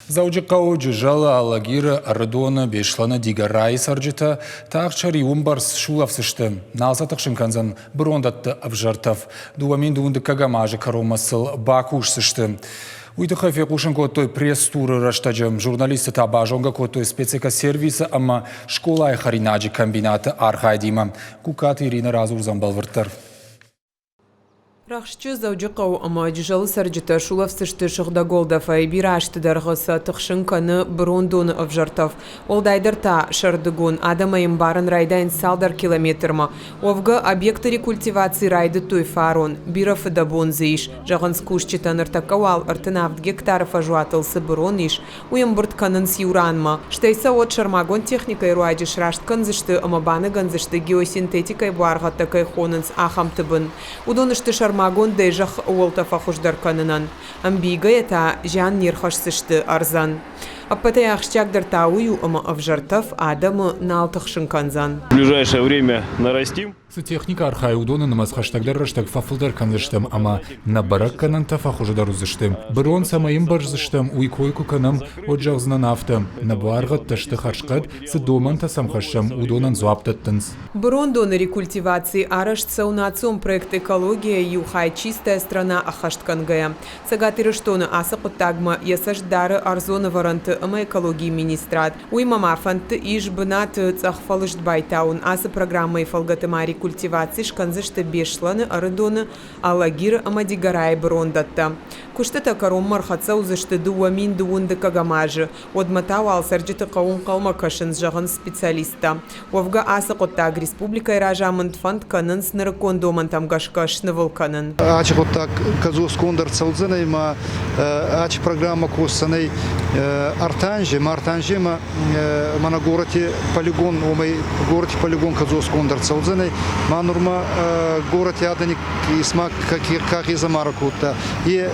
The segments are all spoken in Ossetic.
Дзӕуджыхъӕуы Джызӕлы, Алагиры, Ӕрыдоны, Беслӕны, Дигорайы цӕрджытӕ тагъд сӕ риуы сулӕфдзысты. Нал сӕ тыхсын кӕндзӕн бырондӕтты ӕвзӕр тӕф. 2000 дыккӕгӕм азы кӕронмӕ сыл бакусдзысты. Уый тыххӕй фехъусын кодтой пресс-туры рӕстӕджы. Журналисттӕ та базонгӕ кодтой спецэкосервисы ӕмӕ скъолайы хӕринаджы комбинаты архайдимӕ. Кукаты Иринӕ радзурдзӕн бӕлвырддӕр. Рӕхджы Дзӕуджыхъӕуы ӕмӕ Джызӕлы цӕрджытӕ сулӕфдзысты сыгъдӕг уӕлдӕфӕй. Бирӕ азты дӕргъы сӕ тыхсын кӕны бырондоны ӕвзӕр тӕф. Уӕлдайдӕр та сӕрдыгон. Адӕмӕй ӕмбарын райдайынц цалдӕр километрмӕ. Уӕвгӕ, объекты рекультиваци райдыдтой фарон. Бирӕ фыдӕбон дзы ис, зӕгъынц кусджытӕ. Ныртӕккӕ уал 37 гектары фӕзуатыл цы бырон ис, уый ӕмбырд кӕнынц иу ранмӕ. Стӕй сӕ уӕд сӕрмагонд техникӕйы руаджы сраст кӕндзысты ӕмӕ баныгӕндзысты, геосинтетикӕйы буаргъӕдтӕ кӕй хонынц, ахӕмты бын. Уыдон сты сӕрмагондӕй зӕххы ууӕлтӕ фӕхуыздӕр кӕнынӕн. Ӕмбийгӕйӕ та зиан не рхӕсдзысты ӕрдзӕн. Ӕппӕтӕй ахсджиагдӕр та уый у, ӕмӕ ӕвзӕр тӕф адӕмы нал тыхсын кӕндзӕн. В ближайшее время нарастим. Цы техникӕ архайы, уыдоны нымӕц хӕстӕгдӕр рӕстӕг фӕфылдӕр кӕндзыстӕм ӕмӕ нӕ бӕрӕггӕнӕнтӕ фӕхуыздӕр уыдзысты. Бырон цӕмӕй ӕмбӕрздзыстӕм, уый кой куы кӕнӕм, уӕд зӕгъдзынӕн афтӕ: нӕ буаргъӕдтӕ сты хӕрзхъӕд, цы домӕнтӕ сӕм хӕссӕм, уыдонӕн дзуапп дӕттынц. Бырондоны рекультиваци арӕзт цӕуы национ проект «Экология» иу хай «Чистая страна» ӕххӕстгӕнгӕйӕ. Цӕгат Ирыстоны ацы хъуыддагмӕ йӕ цӕст дары ӕрдзон ӕвӕрӕнты ӕмӕ экологийы министрад. Уыимӕ ма фӕндты ис бынаты цъӕх фӕлыст байтауын. Ацы программӕйы фӕлгӕты ма рекультиваци скӕндзысты Беслӕны, Ӕрыдоны, Алагиры ӕмӕ Дигорайы бырондӕттӕ. Куыстытӕ кӕронмӕ ӕрхӕццӕ уыдзысты 2000 дыккӕгӕм азы. Уӕдмӕ та уал цӕрджыты хъӕуы ӕнхъӕлмӕ кӕсынц, зӕгъынц специалисттӕ. Уӕвгӕ ацы хъуыддаг республикӕйы разамынд фӕнд кӕнынц нырыккон домӕнтӕм гӕсгӕ снывыл кӕнын. Ачи гъуддаг кӕдзосгонд ӕрцӕудзӕнӕй ма ачи программӕ косдзӕнӕй ӕртӕ анзи, ма ӕртӕ анземӕ мӕнӕ горӕти полигон, уомӕй горӕти полигон кӕдзосгонд ӕрцӕудзӕнӕй, ма нурмӕ горӕти адӕни исма ка гъезӕмарӕ кодта, е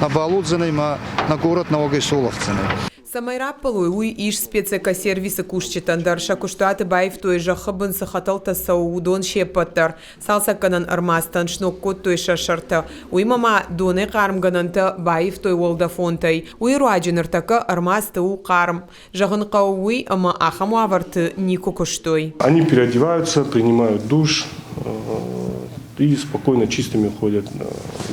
нӕбал уодзӕнӕй ма нӕ горӕт нӕуӕгӕй солӕфдзӕнӕй. Цӕмӕй раппӕлой, уый ис спецэкосервисы кусджытӕн дӕр. Сӕ куыстуаты баивтой, зӕххы бын цы хӕтӕлтӕ цӕуы, уыдон се ппӕт дӕр. Цалцӕггӕнӕн ӕрмадзтӕн сног кодтой сӕ сӕртӕ. Уыимӕ ма донӕй хъармгӕнӕнтӕ баивтой уӕлдӕфонтӕй. Уый руаджы ныртӕккӕ ӕрмадзты у хъарм. Зӕгъын хъӕуы уый, ӕмӕ ахӕм уавӕрты никуы куыстой. Они переодеваются, принимают душ и спокойно чистыми ходят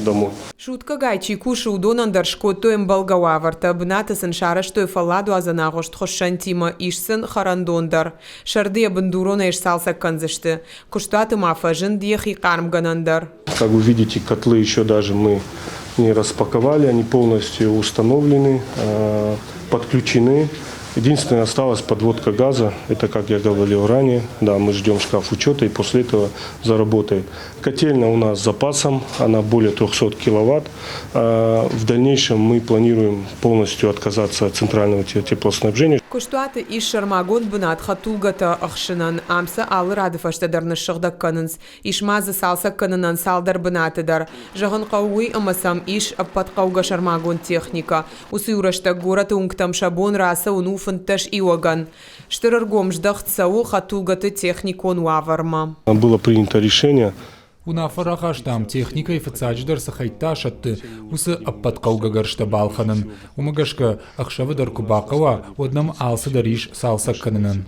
домой. Суткӕгай чи кусы, уыдонӕн дӕр скодтой ӕмбӕлгӕ уавӕртӕ, бынаты сын сарӕзтой фӕлладуадзӕн агъуыст хуыссӕнтимӕ, ис сын хӕрӕндон дӕр. Сӕрды йӕ бындуронӕй сцалцӕг кӕндзысты. Куыстуаты ма фӕзынд йӕхи хъармгӕнӕн дӕр. Как вы видите, котлы еще даже мы не распаковали, они полностью установлены, подключены. Единственное, осталась подводка газа. Это, как я говорил ранее, да, мы ждем шкаф учета, и после этого заработает. Котельная у нас с запасом, она более 300 киловатт. В дальнейшем мы планируем полностью отказаться от центрального теплоснабжения. Куыстуаты ис сӕрмагонд бынат хӕдтулгӕтӕ ӕхсынӕн. Ам сӕ алы рады фӕстӕ дӕр ныссыгъдӕг кӕнынц. Ис ма дзы цалцӕг кӕнынӕн цалдӕр бынаты дӕр. Зӕгъын хъӕуы уый, ӕмӕ сӕм ис ӕппӕт хъӕугӕ сӕрмагонд техникӕ. Уыцы иу рӕстӕг горӕты уынгтӕм сӕ бон рацӕуын у 15 иуӕгӕн. Стыр ӕргом здӕхт цӕуы хӕдтулгӕты техникон уавӕрмӕ. Было принято решение Уынаффӕ рахастам, техникӕйы фыццаджыдӕр цы хӕйттӕ асӕтты, уыцы ӕппӕт хъӕугӕ гӕрзтӕ балхӕнын. Уымӕ гӕсгӕ, ӕхсӕвы дӕр куы бахъӕуа, уӕд нӕм алцыдӕр ис цалцӕг кӕнынӕн.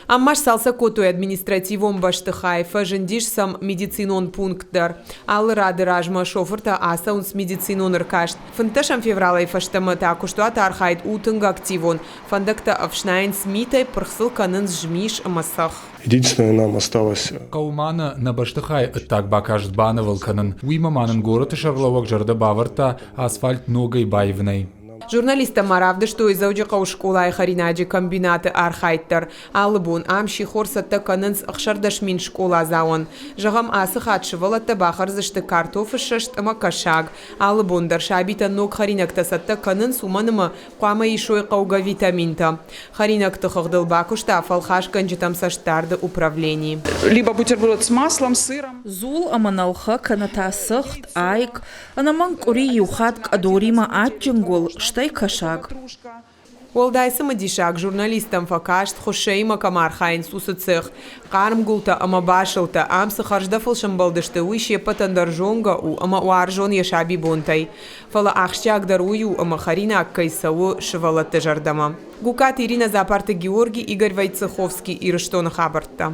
Ам ма сцалцӕг кодтой административон бӕстыхай, фӕзындис сӕм медицинон пункт дӕр. Алы рады размӕ шофыртӕ ацӕуынц медицинон ӕркаст. 15 февралӕй фӕстӕмӕ та куыстуаты архайд у тынг активон. Фӕндӕгтӕ ӕфснайынц митӕй, пырх сыл кӕнынц змис ӕмӕ цӕхх. Единственное, нам осталось Хъӕуы ма нӕ нӕ бӕстыхайы ӕддаг бакаст банывыл кӕнын. Уыимӕ ма нын горӕты сӕргълӕууӕг зӕрдӕ бавӕрдта асфальт ногӕй баивынӕй. Журналисттӕ ма равдыстой Дзӕуджыхъӕуы скъолайы хӕринаджы комбинаты архайд дӕр. Алы бон ам сихор цӕттӕ кӕнынц 16 000 скъоладзауӕн. Зӕгъӕм, ацы хатт сывӕллӕттӕ бахӕрдзысты картофы ссӕст ӕмӕ кӕсаг. Алы бон дӕр сабитӕн ног хӕринӕгтӕ цӕттӕ кӕнынц, уымӕн ӕмӕ хъуамӕ исой хъӕугӕ витаминтӕ. Хӕринӕгты хыгъдыл бакуыста фӕлхасгӕнджытӕм цӕстдарды управлени. Либо бутерброд с маслом, сыром. Дзул ӕмӕ нӕлхӕ кӕнӕ та цыхт, айк, ӕнӕмӕнг къуыри иу хатт къӕдоримӕ адджын гуыл, стӕй кӕсаг. Уӕлдай цымыдисаг журналисттӕм фӕкаст, хуыссӕимӕ кӕм архайынц, уыцы цех. Хъарм гуылтӕ ӕмӕ басылтӕ ам цы хӕрздӕфыл сӕмбӕлдысты, уый се ппӕтӕн дӕр зонгӕ у ӕмӕ уарзон йӕ сабибонтӕй. Фӕлӕ ахсджиагдӕр уый у, ӕмӕ хӕринаг кӕй цӕуы сывӕллӕтты зӕрдӕмӕ. Гукаты Иринӕ, Дзапарты Георги, Игорь Войцеховский, Ирыстоны хабӕрттӕ.